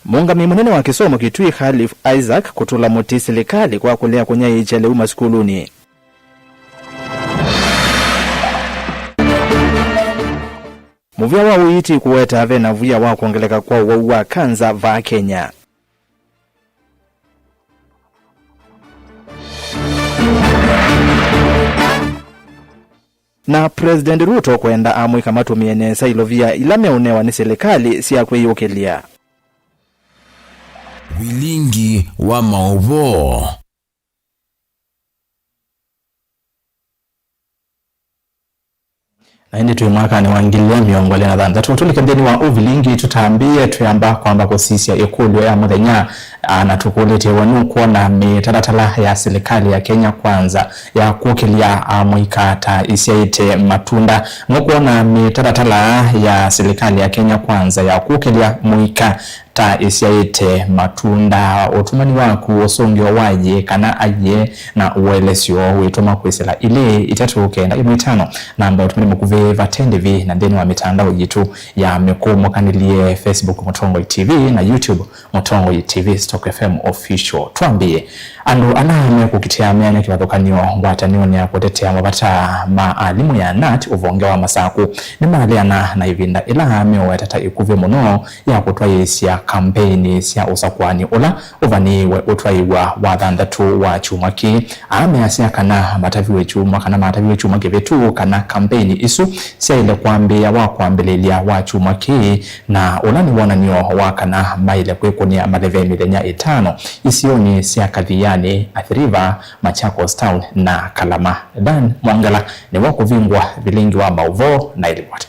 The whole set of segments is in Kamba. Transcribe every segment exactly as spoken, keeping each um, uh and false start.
Mũũngamĩi mũnene wa kĩsomo Kitui Khalif Isaac kũtũla mũtĩ silikalĩ kwa kũlea kũnyaĩĩkya lĩu masukulunĩ. Mũvĩa wa ũiiti kũweta ve na via wa kwongeleka kwa ũwau wa kanza vaa Kenya. Na President Ruto kwenda amũika matũmĩe nesa ilovia ila meũnewa nĩ silikalĩ sya kwĩyũkĩlya. Vilingi wa maũvoo. Na ĩndĩ twĩ mwakanĩ wa ngili ilĩ mĩongo ĩlĩ na thanthatũ, tũlike nthĩnĩ wa ũvilingi, tũtambĩĩe twĩamba kwamba kũsisya ĩkũlyo ya mũthenya, a, na tũkũlĩtye we nũkwona mĩtalatala ya silikalĩ ya Kenya Kwanza ya kũkĩlya amũika ta ĩsyaĩte matunda? Nũkwona mĩtalatala ya silikalĩ ya Kenya Kwanza ya kũkĩlya mũika ta ĩsyaĩte matunda? Ũtũmani waku ũsũngĩo wa yĩĩ kana aiee na ũelesyo wĩtũma kwĩsĩla ilĩ itatũ kenda ĩmwe itano, namba ũtũmĩle mũkuvĩ vate ndĩvi na nthĩnĩ wa mĩtandao yitũ ya mĩkũũmũkanĩlye, Facebook Mũtongoi T V na YouTube Mũtongoi T V Stock F M Official. Twambĩĩe. Andũ ala mekũkitĩa meana kĩvathũkany'o ngwatanĩonĩ ya kũtetea mavata ma alimũ ya nat ũvonge wa Masaku nĩmaleana na ĩvinda ĩla meũweta ta ĩkuvĩ mũno ya kũtwaĩĩsya kambeini sya ũsakũani ũla ũvanĩĩwe ũtwaĩw'a wathanthatũ wa kyumwa kĩĩ. Aa measya kana mataviwe kyumwa, kana mataviwe kyumwa kĩvĩtu kana kambeini isu syaĩle kwambĩĩa wa kwambĩlĩlya wa kyumwa kĩĩ, na ũla nĩ wonany'o wa kana maĩle kwĩkũnĩa maleve mĩthenya ĩtano isionĩ sya Kathiani, Athi River, Machakos Town na Kalama. Dan Mwangala nĩwe ũkũvingũa vilingi wa maũvoo na ĩlivoti.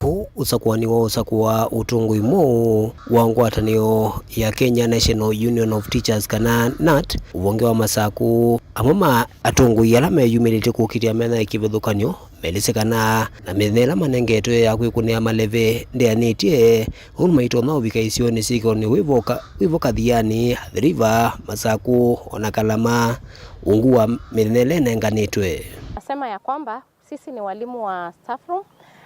Ũũ ũsakũani wa ũsakũa ũtongoi mwaũ wa ngwatanĩo ya Kenya National Union of Teachers, kana nat, ũvonge wa Masaku. Amwe ma atongoi ala meyumĩlĩtye kũkitĩa meana kĩvathũkany'o melĩsĩ kana na mĩthenya ĩla manengetwe ya kwĩkũnĩa maleve ndĩanĩtye, ũndũ maitonya ũvika isionĩ syĩ kĩonĩ wĩvo Kathiani, Athi River, Masaku, ona Kalama, ungu wa mĩthenya ĩla ĩnenganĩtwe. Nasema ya kwamba sisi ni walimu wa staff room,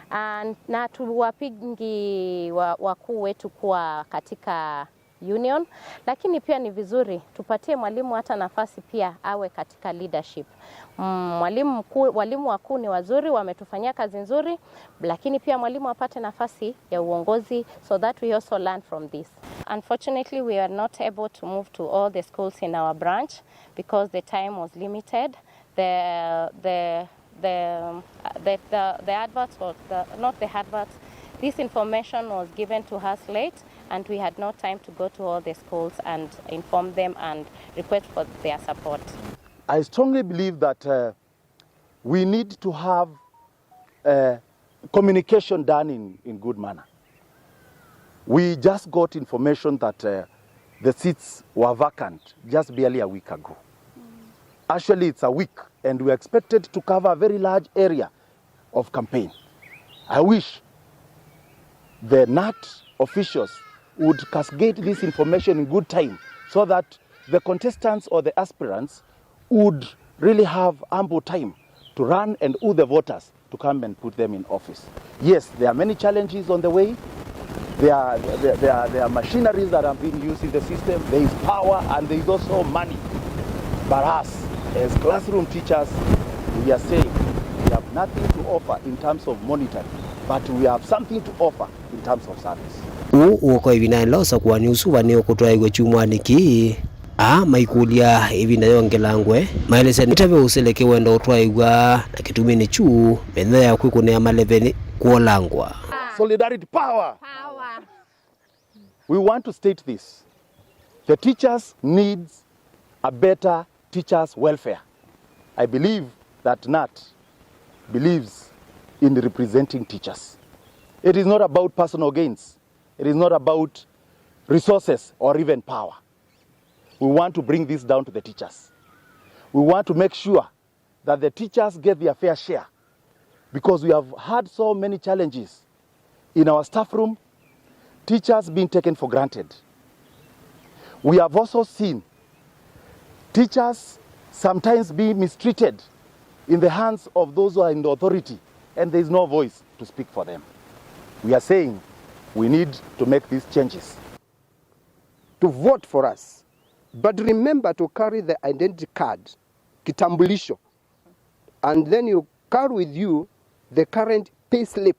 and, na tuwapingi wa, wakuu wetu kuwa katika union, lakini pia ni vizuri tupatie mwalimu hata nafasi pia awe katika leadership. Mm, mwalimu mkuu, walimu wakuu ni wazuri, wametufanyia kazi nzuri, lakini pia mwalimu apate nafasi ya uongozi so that we also learn from this. Unfortunately, we are not able to move to all the schools in our branch because the time was limited. The, the, the, the, the, the adverts were, the, not the adverts, this information was given to us late and we had no time to go to all the schools and inform them and request for their support. I strongly believe that, uh, we need to have, uh, communication done in, in good manner. We just got information that, uh, the seats were vacant just barely a week ago. Actually, it's a week, and we expected to cover a very large area of campaign. I wish the nat officials would cascade this information in good time so that the contestants or the aspirants would really have ample time to run and woo the voters to come and put them in office. Yes, there are many challenges on the way. There are, there, there are, there are machineries that are being used in the system. There is power and there is also money. But us, as classroom teachers, we are saying we have nothing to offer in terms of monitoring, but we have something to offer in terms of service. Ũũ ũkoka ĩvindanĩ la ũsakũani ũsu ũvanĩĩwe kũtwaĩw'a kyumwanĩ kĩĩ. Aa maikũlya ĩvinda yongelangwe, maelesya nĩtave ũseleke wenda ũtwaĩw'a na kĩtumi nĩ kyu mĩthenya ya kwĩkũnĩa maleve nĩ kũolangwa. Solidarity power. Power. We want to state this. The teachers needs a better teachers welfare. I believe that nat believes in representing teachers. It is not about personal gains. It is not about resources or even power. We want to bring this down to the teachers. We want to make sure that the teachers get their fair share, because we have had so many challenges in our staff room, teachers being taken for granted. We have also seen teachers sometimes being mistreated in the hands of those who are in the authority, and there is no voice to speak for them. We are saying We need to make these changes to vote for us. But remember to carry the identity card, kitambulisho, and then you carry with you the current pay slip,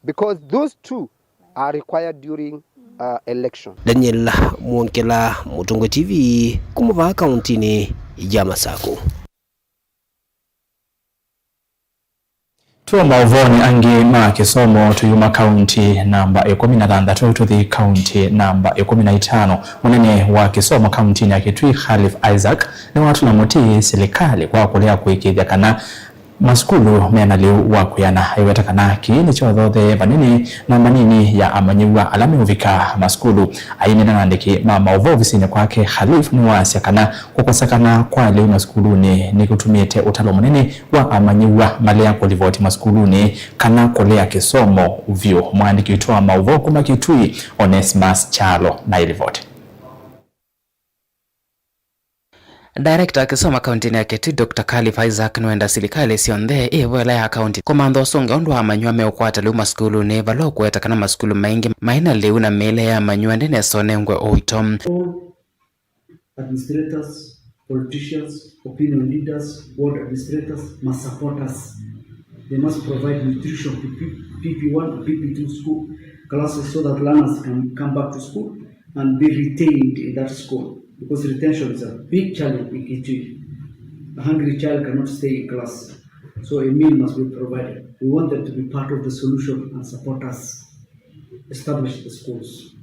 because those two are required during uh, election. Daniel Mwongela, Mũtũngwe T V, kuma vaa kauntinĩ ya Masakũ. Tũo maũvoonĩ angĩ ma kĩsomo, tũyuma kaunti namba ĩkũmi na thanthatũ tũthi kaunti namba ĩkũmi na itano. Mũnene wa kĩsomo kauntinĩ ya Kitui, Khalif Isaac, nĩwatũla mũtĩ silikalĩ kwa kũlea kũĩkĩĩthya kana masukulu mena lĩu wa kwĩana. Aiweta kana kĩĩ nĩkyothoothee vanini namba nini ya amanyĩw'a ala meũvika masukulu. Aineena na andĩki ma maũvoo ovisinĩ kwake, Khalif nĩwasya kana kũkosekana kwa lĩu masukulunĩ nĩkũtumĩte ũtalo mũnene wa amanyĩw'a malea kũlivoti masukulunĩ kana kũlea kĩsomo vyũ. Mũandĩki witũ wa maũvoo kuma Kitui, Onesmus Kyalo, na ĩlivoti. Director wa kĩsomo kauntinĩ ya Kitui, Doctor Khalif Isaac, nĩwenda silikalĩ syonthe ĩvoela ya kaunti kũmantha ũsũngĩo ũndũ wa amanyĩw'a meũkwata lĩu masukulunĩ, vala ũkũweta kana masukulu maingĩ maĩ na lĩu na mĩĩle ya amanyĩw'a ndĩnesa ũnengwe ũito. All administrators, politicians, opinion leaders, ward administrators must support us. They must provide nutrition to P P one and P P two school classes so that learners can come back to school and be retained in that school, because retention is a big challenge in Kitui. A hungry child cannot stay in class, so a meal must be provided. We want them to be part of the solution and support us establish the schools.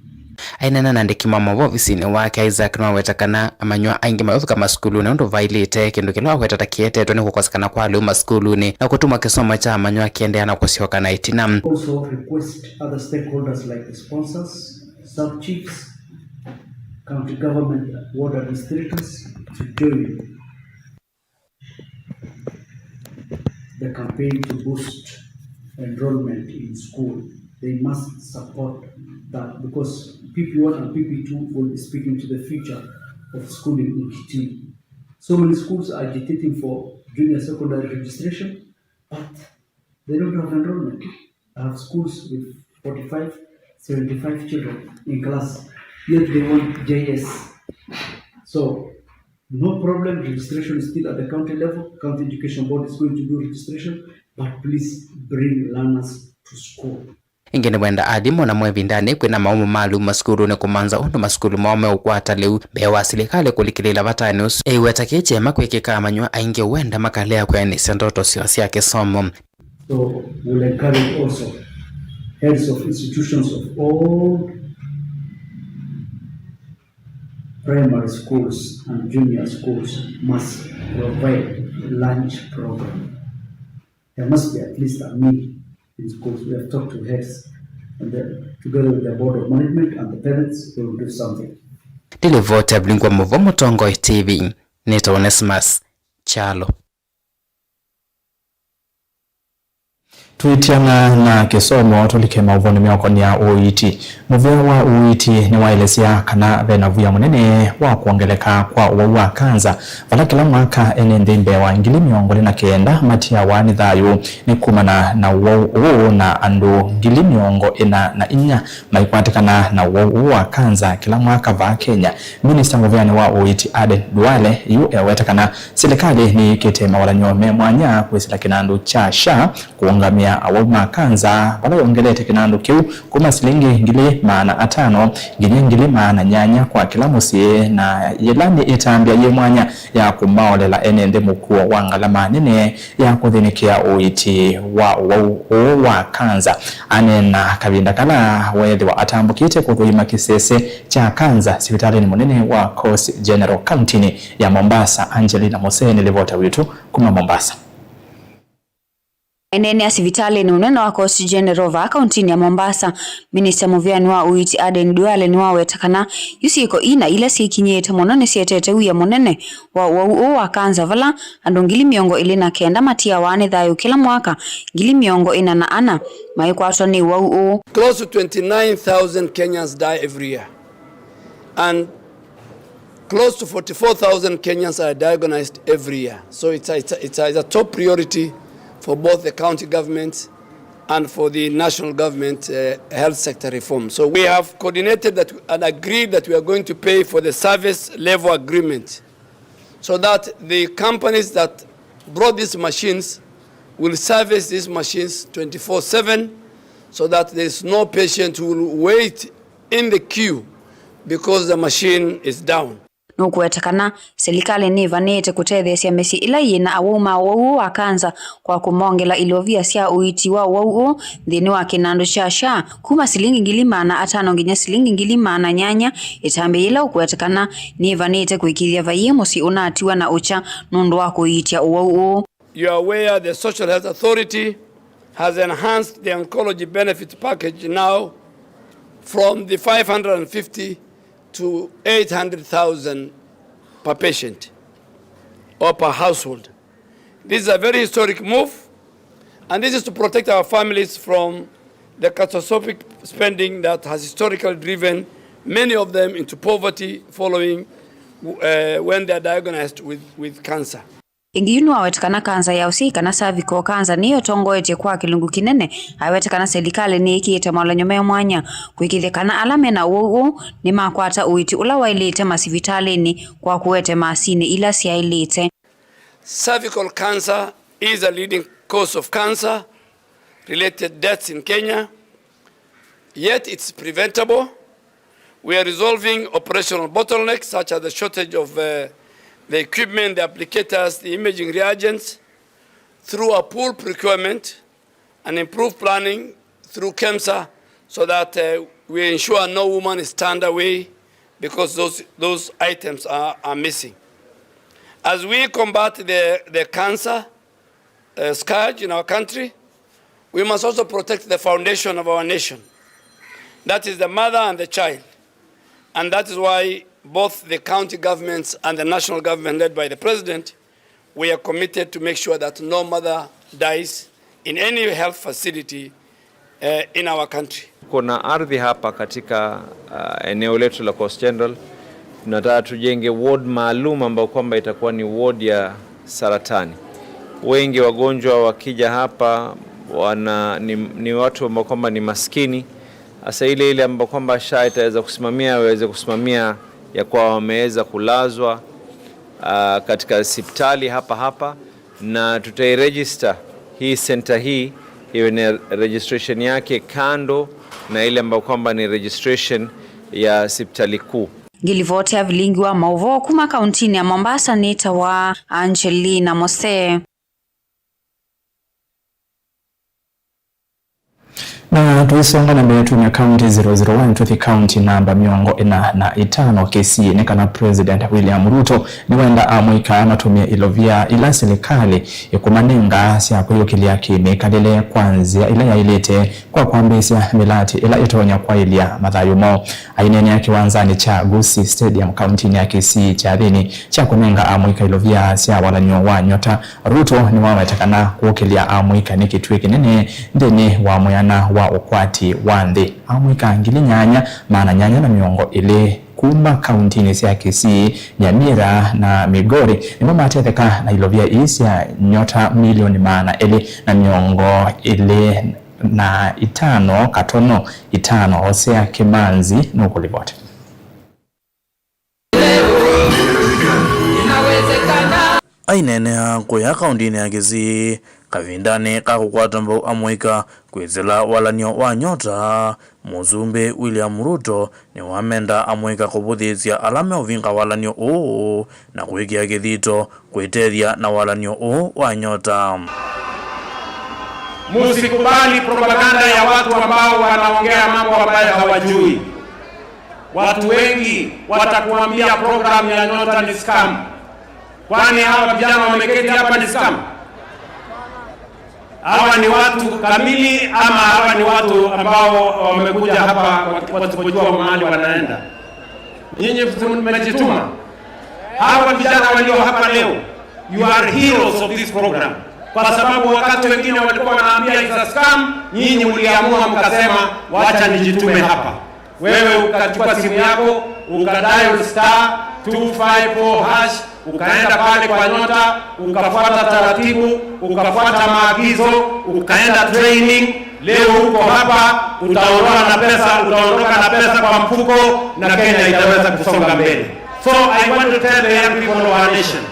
Aineena na andĩki ma maũvoo ovisinĩ wake, Isaac nĩwaweta kana amanyĩw'a aingĩ mayũvika masukulunĩ ũndũ vaĩlĩte, kĩndũ kĩla waweta ta kĩetetwe nĩ kũkosekana kwa lĩu masukulunĩ na kũtuma kĩsomo kya amanyĩw'a kĩendeea na kũsyoka na ĩtina. Also request other stakeholders like the sponsors, sub chiefs, county government, ward administrators to join the campaign to boost enrollment in school. They must support that, because P P one and P P two will be speaking to the future of schooling in Kitui. So many schools are agitating for junior secondary registration, but they don't have enrollment. I have schools with forty-five, seventy-five children in class, yet they want J S. So, no problem, registration is still at the county level. County Education Board is going to do registration, but please bring learners to school. Ĩngĩ nĩwenda alimũ namo ĩvindanĩ kwĩna maumo ma lĩu masukulunĩ kũmantha ũndũ masukulu moo meũkwata lĩu mbee wa silikalĩ kũlikĩlĩĩla vatanĩ ũsu. Aiweta kĩĩ kyaema kwĩkĩka, amanyĩw'a aingĩ wenda makalea kwĩanĩsya ndoto syoo sya kĩsomo. So we'll encourage also heads of institutions of all primary schools and junior schools must provide lunch program. There must be at least a meal in schools. We have talked to heads and the, together with the board of management and the parents, they will do something. Ndilivoti ya Blingo Mũvo, Mũtongoi T V, nĩtawa Onesmus Kyalo. Tũityana na kĩsomo, tũlike maũvonĩ meũkonĩa ũiiti. Mũvĩa wa ũiiti nĩwaelesya kana ve na vuya mũnene wa kwongeleka kwa ũwau wa kanza, vala kĩla mwaka ene nthĩ mbee wa ngili mĩongo ĩlĩ na kenda matiawa nĩ thayũ nĩ kumana na ũwau ũũ, na andũ ngili mĩongo ĩna na inya maikwatĩkana na ũwau ũũ wa kanza kĩla mwaka vaa Kenya. Minista mũvĩanĩ wa ũiiti Aden Duale yu eweta kana silikalĩ nĩyĩkĩte mawatany'o me mwanya kwĩsĩla kĩnandũ kya SHA kũũngamĩa awau ma kanza, vala yongelete kĩnandũ kĩu kuma silingi ngili maana atano nginya ngili maana nyanya kwa kĩla mũsyĩ, na yĩla nĩ ĩtambya yĩ mwanya ya kũmaolela ene nthĩ mũkuo wa ngalama nene ya kũthĩnĩkĩa ũiiti wa ũwau ũũ wa kanza. Aneena kavinda kala weethĩwa atambũkĩte kũthũima kĩsese kya kanza sivitalĩnĩ mũnene wa Coast General kauntinĩ ya Mombasa. Angelina Musee nĩ livota witũ kuma Mombasa. Aineenea sivitalĩnĩ ũnene wa Coast General vaa kauntinĩ ya Mombasa, minista mũvĩanĩ wa ũiiti Aden Duale nĩwaweta kana yu syĩko ina ila syĩkinyĩĩte mũno nĩsyetete wia mũnene wa ũwau ũũ wa kanza, vala andũ ngili mĩongo ĩlĩ na kenda matiawa nĩ thayũ kĩla mwaka, ngili mĩongo ĩna na ana maikwatwa nĩ ũwau ũũ. Close to twenty-nine thousand Kenyans die every year. And close to forty-four thousand Kenyans are diagnosed every year. So it's a, it's a, it's a, it's a top priority for both the county government and for the national government, uh, health sector reform. So we have coordinated that and agreed that we are going to pay for the service level agreement so that the companies that brought these machines will service these machines twenty-four seven, so that there is no patient who will wait in the queue because the machine is down. Nũkũweta kana silikalĩ nĩvanĩĩte kũtetheesya mĩsyĩ ĩla yĩ na awau ma ũwau ũũ wa kanza kwa kũmongela ilovia sya ũiiti wa ũwau ũũ nthĩnĩ wa kĩnandũ kya SHA, kuma silingi ngili maana atano nginya silingi ngili maana nyanya, ĩtambya yĩla ũkũweta kana nĩvanĩĩte kũĩkĩĩthya vaiĩ mũsyĩ ũnatiwa na ũkya nũndũ wa kũiitya ũwau ũũ. You are aware the Social Health Authority has enhanced the oncology benefit package now from the five hundred fifty to eight hundred thousand per patient or per household. This is a very historic move, and this is to protect our families from the catastrophic spending that has historically driven many of them into poverty following, uh, when they are diagnosed with, with cancer. Ĩngĩ yu nĩwaweta kana kanza ya ũsyai kana cervical cancer nĩyo ĩtongoetye kwa kĩlungu kĩnene. Aweta kana silikalĩ nĩĩkĩĩte mawalany'o me mwanya kũĩkĩĩthya kana ala me na ũwau ũũ nĩmakwata ũiiti ũla waĩlĩte masivitalĩnĩ kwa kũete masinĩ ila syaĩlĩte. Cervical cancer is a leading cause of cancer related deaths in Kenya, yet it's preventable. We are resolving operational bottlenecks such as the shortage of, uh, the equipment, the applicators, the imaging reagents, through a pool procurement and improved planning through KEMSA, so that, uh, we ensure no woman is turned away because those, those items are, are missing. As we combat the, the cancer, uh, scourge in our country, we must also protect the foundation of our nation. That is the mother and the child. And that is why both the county governments and the national government led by the president, we are committed to make sure that no mother dies in any health facility, uh, in our country. Kuna ardhi hapa katika, uh, eneo letu la Coast General. Tunataka tujenge ward maalum ambayo kwamba itakuwa ni ward ya saratani. Wengi wagonjwa wakija hapa wana, ni, ni watu ambao kwamba ni maskini. Hasa ile ile ambayo kwamba SHA itaweza kusimamia, waweze kusimamia ya kuwa wameweza kulazwa, ah, katika hospitali hapa hapa, na tutairegister hii center hii iwe na registration yake kando na ile ambayo kwamba ni registration ya hospitali kuu. Ngilivoti ya vilingi wa maũvoo kuma kauntinĩ ya Mombasa nĩtawa Angelina Mose. Na tũisonga na mbee, tumya kaunti zero zero one tũthi kaunti namba mĩongo ĩna na itano, Kisii, nĩ kana President William Ruto nĩwenda amũika matũmĩe ilovia ila silikalĩ ĩkũmanenga sya kwĩyũkĩlya kĩmĩkalĩle kwa nzĩa ĩla yaĩlĩte kwa kwambĩĩsya mĩlatĩ ĩla ĩtonya kwaĩlya mathayũ moo. Aineenea kĩwanzanĩ kya Gusii Stadium kauntinĩ ya Kisii kyathĩnĩ kya kũnenga amũika ilovia sya walany'o wa nyota, Ruto nĩwaweta kana kũkĩlya amũika nĩ kĩtuĩ kĩnene nthĩnĩ wa mwĩana wa ũkwati wa nthĩ. Amũika ngili nyanya maana nyanya na mĩongo ĩlĩ kuma kauntinĩ sya Kisii, Nyamira na Migori nĩmo matetheka na ilovia ii sya nyota milioni maana elĩ na mĩongo ĩlĩ na itano katono itano. Hosea Kimanzi nũkũlivoti. Aineenea kũya kauntinĩ ya Kisii kavindanĩ ka kũkwata mbau amũika kwĩsĩla walany'o wa nyota, Mũsumbĩ William Ruto nĩwamenda amũika kũvũthĩĩsya ala meũvinga walany'o ũũ na kwĩkĩa kĩthito kwĩtethya na walany'o ũũ wa nyota. Msikubali propaganda ya watu ambao wanaongea mambo ambayo hawajui. Watu wengi watakuambia program ya nyota ni scam. Kwani hawa vijana wameketi hapa ni scam? Hawa ni watu kamili ama hawa ni watu ambao wamekuja hapa waki-, wasipojua mahali wanaenda? Nyinyi mmejituma. Hawa vijana walio hapa leo, you are heroes of this program. Kwa sababu wakati wengine walikuwa wanaambia it's a scam, nyinyi mliamua mkasema, "Wacha nijitume hapa." Wewe ukachukua simu yako, ukadial star two five four hash, ukaenda pale kwa nyota, ukafuata taratibu, ukafuata maagizo, ukaenda training, Leo uko hapa, utaondoka na pesa, utaondoka na pesa kwa mfuko, na Kenya itaweza kusonga mbele. So I want to tell the young people of our nation,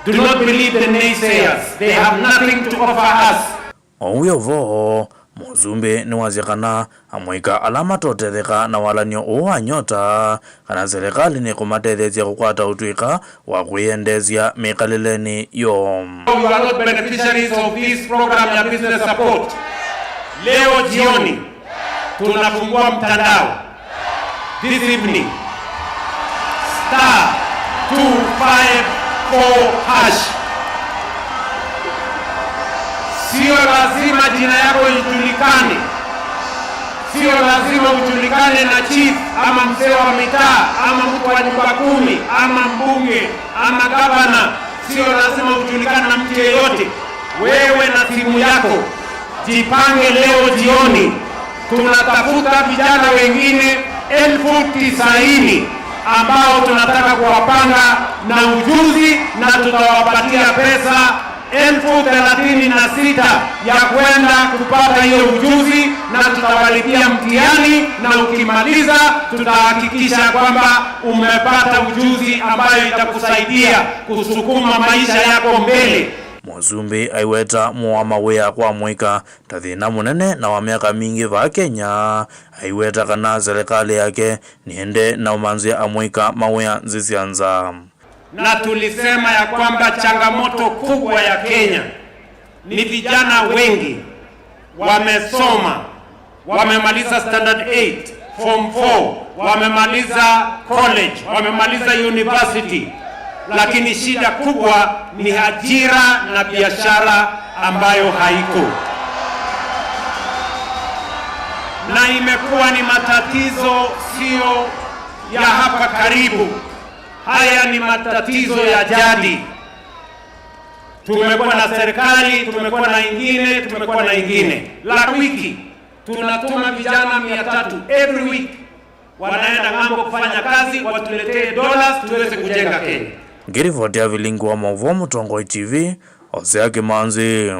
do not believe the naysayers. They have nothing to offer us. O wĩ o vo, mũsumbĩ nĩwasya kana amũika ala matotetheka na walany'o ũũ wa Nyota, kana silikalĩ nĩkũmatetheesya kũkwata ũtw'ĩka wa kwĩyendeesya mĩkalĩlenĩ yoo. You are not beneficiaries of this program ya business support. Leo jioni tunafungua mtandao. This evening, star two five four hash. Sio lazima jina yako ijulikane. Sio lazima ujulikane na chief ama mzee wa mitaa ama mtu wa nyumba kumi ama mbunge ama gavana. Sio lazima ujulikane na mtu yeyote. Wewe na simu yako, jipange leo jioni. Tunatafuta vijana wengine elfu tisaini ambao tunataka kuwapanga na ujuzi, na tutawapatia pesa elfu thelathini na sita ya kwenda kupata hiyo ujuzi, na tutawalipia mtihani, na ukimaliza tutahakikisha kwamba umepata ujuzi ambayo itakusaidia kusukuma maisha yako mbele. Mũsumbĩ aiweta mũo wa mawĩa kwa mũika ta thĩna mũnene na wa myaka mingĩ vaa Kenya. Aiweta kana silikalĩ yake nĩende na ũmanzĩa amũika mawĩa nzĩ sya nza. Na tulisema ya kwamba changamoto kubwa ya Kenya ni vijana wengi wamesoma, wamemaliza standard eight, form four, wamemaliza college, wamemaliza university, lakini shida kubwa ni ajira na biashara ambayo haiko. Na imekuwa ni matatizo sio ya hapa karibu. Haya ni matatizo ya jadi. Tumekuwa na serikali, tumekuwa na ingine, tumekuwa na ingine. La wiki, tunatuma vijana mia tatu every week. Wanaenda ng'ambo kufanya kazi, watuletee dollars, tuweze kujenga Kenya. Ngĩrivoti ya vilingi wa maũvoo Mũtongoi T V, Hosea Kĩmanzi.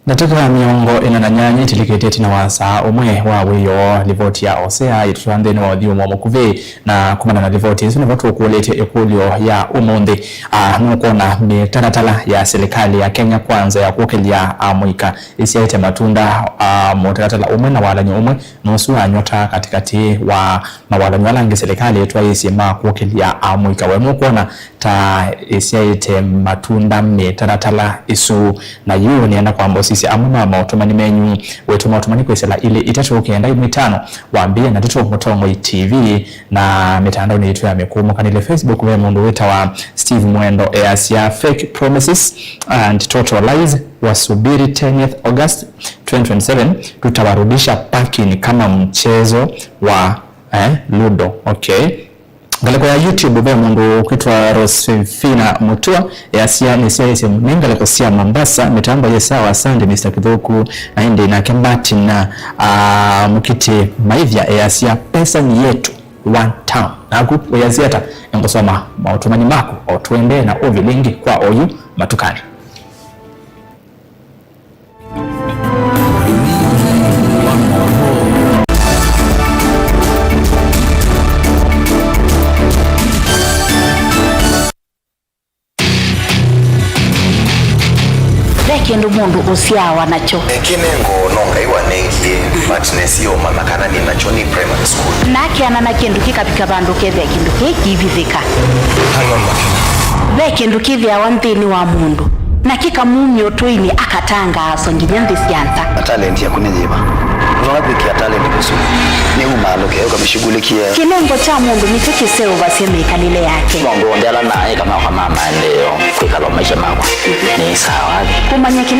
Ndatĩka mĩongo ĩna na nyanya itilikĩte ĩtina wa saa ũmwe wa wĩoo, livoti ya Hosea yĩtũtwaa nthĩnĩ wa ũthyũmũo mũkuvĩ na kumana na livoti ĩsu nĩvo tũkũlĩtye ĩkũlyo ya ũmũnthĩ. Ah, nũkwona mĩtalatala ya silikalĩ ya Kenya Kwanza ya kũkĩlya amũika ĩsyaĩte matunda? Ah, mũtalatala ũmwe na walany'o ũmwe nũsu wa Nyota katĩkatĩ wa mawalany'o ala angĩ silikalĩ ĩtwaĩĩsye ma kũkĩlya amũika. We nũkwona ta ĩsyaĩte matunda mĩtalatala ĩsu? Na yu nĩenda kwamba ũsisya amwe ma maũtũmani menyu. Wĩtũma ũtũmani kwĩsĩla ilĩ itatũ kenda imwe itano, wambĩĩa na ndeto Mũtongoi T V, na mĩtandaonĩ yitũ ya mĩkũũmũkanĩle. Facebook ve mũndũ wĩtawa Steve Mwendo easya, "Fake promises and total lies, wasubiri tenth August twenty twenty-seven, tutawarudisha parking kama mchezo wa, eh, Ludo." Okay. Ngalĩko ya YouTube ve mũndũ ũkwĩtwa Rosefina Mutua easya, "Nĩsyaĩsye nĩ ngalĩko sya Mombasa, mĩtambo yĩ sawa, asante Mister Kithuku." Na ĩndĩ nake Martin, ah, Mukiti Maithya easya, "Pesa ni yetu, one town." Naku wĩasya ata? Nĩngũsoma maũtũmani maku o tũendee na ũvilingi kwa oyu matukani. Ve kĩndũ mũndũ ũsyaawa nakyo. Kĩnengo no Ngai wanengie, but nĩsĩ ũmanya kana nĩ nakyo nĩ primary school. Na akeana na kĩndũ kĩkavika vandũ kethĩa kĩndũ kĩĩ kĩivithĩka. Ve kĩndũ kĩthĩawa nthĩnĩ wa mũndũ, na kĩkamumya ũtũinĩ, akatangaaswa nginya nthĩ sya nza. Na talent yaku nĩ yĩva? Ũtonya kwĩkĩa talent vĩsũnĩ, nĩ umaalũke ũkamĩshughulikie. Kĩnengo kya mũndũ nĩkyo kĩseũvasya mĩkalĩle yake. Maũndũ onthe ala naĩ kana oka ma maendeeo kwĩkala maisha makwa nĩ sawa. Kũmanya kĩla